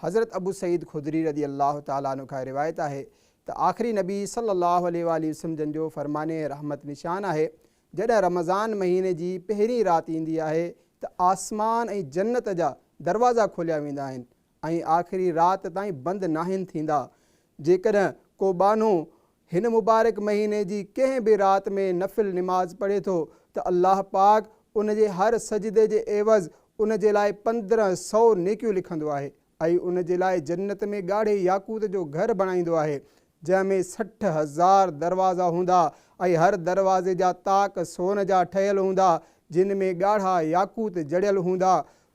حضرت ابو سعيد خدري رضي الله تعالٰي عنه کان روايت آهي ته آخري نبي صلّي الله عليه واٰله وسلّم جن جو فرمان رحمت نشان آهي، جڏهن رمضان مهيني جي پهرين رات ايندي آهي ته آسمان ۽ جنت جا دروازا کوليا ويندا آهن ۽ آخري رات تائين بند ناهن ٿيندا. جيڪڏهن ڪو ٻانهو هن مبارڪ مهيني جي ڪنهن به رات ۾ نفل نماز پڙهي ٿو ته الله پاڪ ان جي هر سجدي جي عيوض ان جي لاء 1500 نيڪيون لکندو آهي ۽ ان جي لاء جنت ۾ ڳاڙهي ياقوت جو گهر بڻائيندو آهي جنهن ۾ 60 هزار دروازا هوندا ۽ هر دروازي جا طاق سون جا ٺهيل هوندا جن ۾ ڳاڙها ياقوت جڙيل هوندا.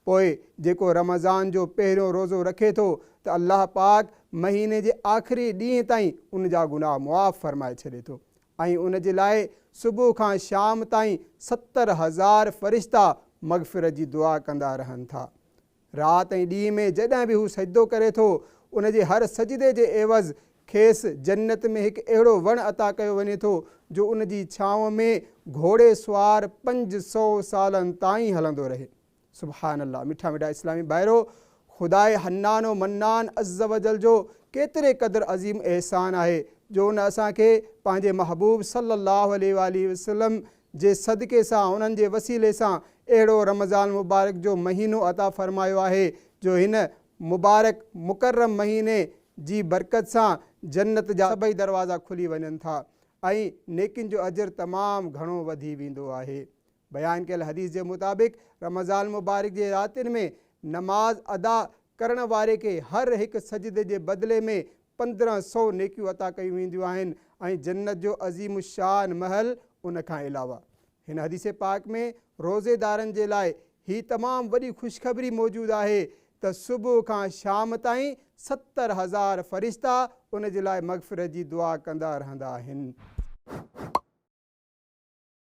پوء جيڪو رمضان جو پهريون روزو رکي ٿو ته الله پاڪ مهيني جي آخري ڏينهن تائين ان جا گناهه معاف فرمائي ڇڏي ٿو ۽ ان جي لاء صبح کان شام تائين 70 هزار فرشتا مغفرت جي دعا ڪندا رهن ٿا. رات ۽ ڏينهن ۾ جڏهن به هو سجدو ڪري ٿو ان جي هر سجدي جي عيوض کيس جنت ۾ هڪ اهڙو وڻ عطا ڪيو وڃي ٿو جو ان جي ڇانو ۾ گهوڙي سوار 500 سالن تائين هلندو رهي. سبحان الله مٺا مٺا اسلامي ڀائرو! خداء حنان و منان عزّوجلّ جو ڪيتري قدر عظيم احسان آهي جو ان اسان کي پنهنجي محبوب صلّي الله عليه واٰله وسلّم جي صدقي سان انهن جي وسيلي سان اهڙو رمضان مبارڪ جو مهينو عطا فرمايو آهي جو هن مبارڪ مڪرم مهيني جي برڪت سان جنت جا سڀئي دروازا کلي وڃن ٿا ۽ نيڪين جو اجر تمام گهڻو وڌي ويندو آهي. بيان ڪيل حديث جي مطابق رمضان مبارڪ جي راتين ۾ نماز ادا ڪرڻ واري کي هر هڪ سجدي جي بدلي ۾ 1500 نيڪيون عطا ڪيون وينديون آهن ۽ جنت جو عظيم الشان محل ان کان علاوه هن حديث پاڪ ۾ روزيدارن جي لاء هي تمام وڏي خوشخبري موجود آهي ته صبح کان شام تائين 70 هزار فرشتا ان جي لاء مغفرت جي دعا ڪندا رهندا آهن.